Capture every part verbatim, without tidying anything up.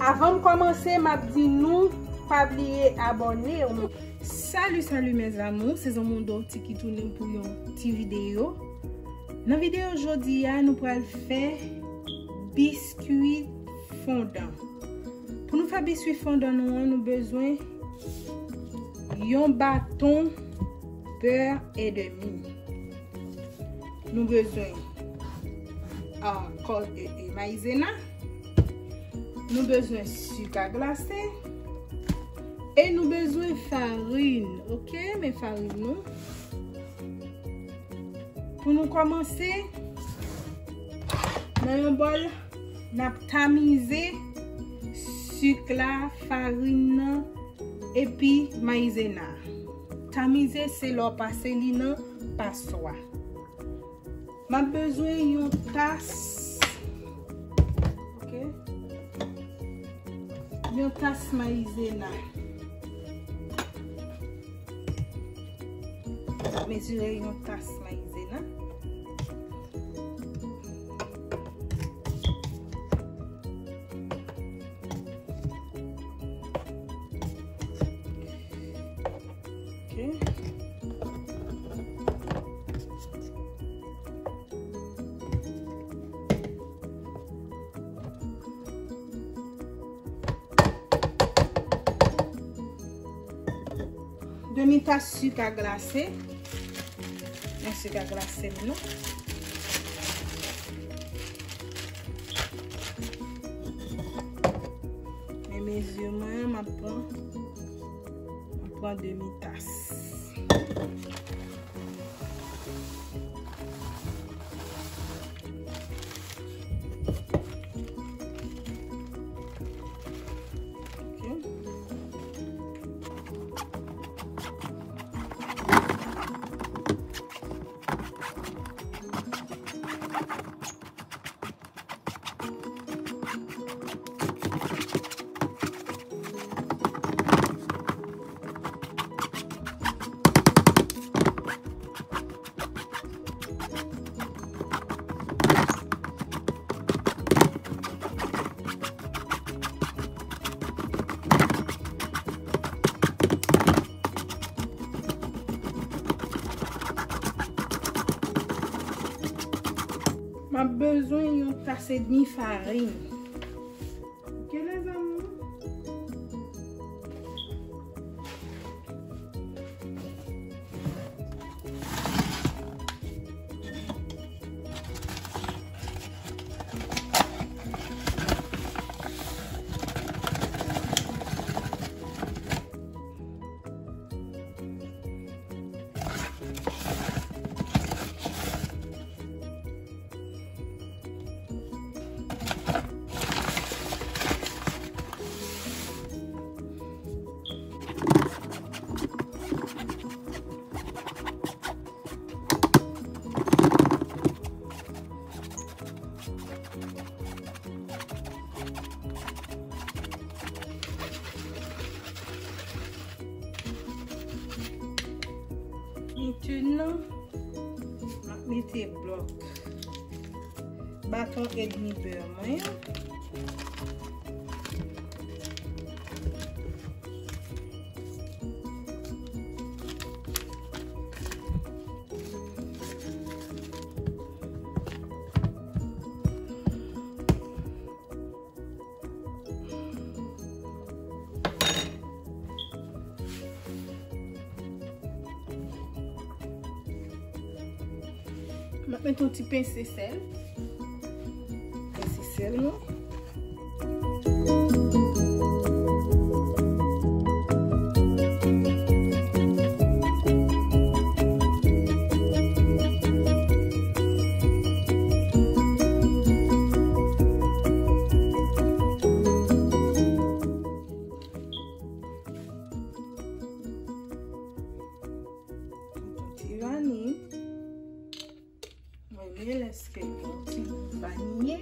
Avan m kòmanse, m ap di nou pa bliye abòne w. Salut, salut mes amours, se Zanmondo ti ki tounen pou yon ti videyo. Nan videyo jodi a, nou pral fè biskwi fondan. Pou nou fè biskwi fondan nou an, nou bezwen yon baton bè edmi. Nou bezwen, ah, kò-, e, e, mayizena. Nou bezwen sik a glase. E nou bezwen farin, oke? Men farin nou. Pou nou kòmanse, nan yon bòl, n ap tamize sik la, farin nan, epi mayizena. Tamize se lè w pase li nan paswa. M ap bezwen yon tas, oke? Yon tas mayizena. Mezire yon tas mayizena. Ok. Demi tas sik a glase. Men sik a glase m nan. Men mezi mwen, m ap pran, m ap pran demi tas. M ap bezwen yon tas edmi farin. Ok, les amours. Mentnan, m ap mete blòk baton edmi bè mwen an. M ap met yon ti pense sèl. Pense sèl nou. Yon ti vani. Mwen renmen lèske yon ti vaniye.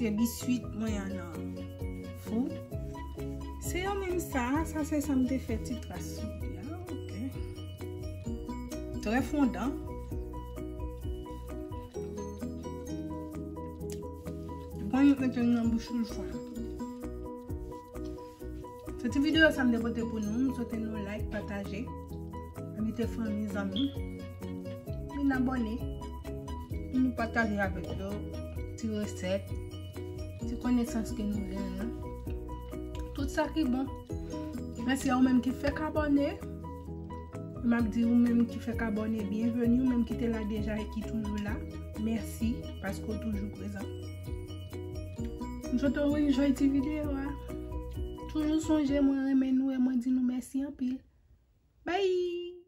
Se biswit mwen an nan fou. Se yo menm sa, sa se sa m te fè ti tras sou li a. Ok. Trè fondan. Pran yon mete nan bouch ou fwa. Se ti videyo sa m te pote pou nou. M swete nou like, pataje, envite fanmi, zanmi. Vin abòne. Nou pataje avèk yo ti resèt, ti konesans ke nou genyen. Tout sa ki bon. Mèsi a ou menm ki fèk abòne. M ap di ou menm ki fèk abòne, byenveni. Ou menm ki te la deja e ki toujou la, mèsi paske w toujou prezan. M swete w enjoy ti videyo a. Toujou sonje mwen renmen nou e mwen di nou mèsi anpil. Bye!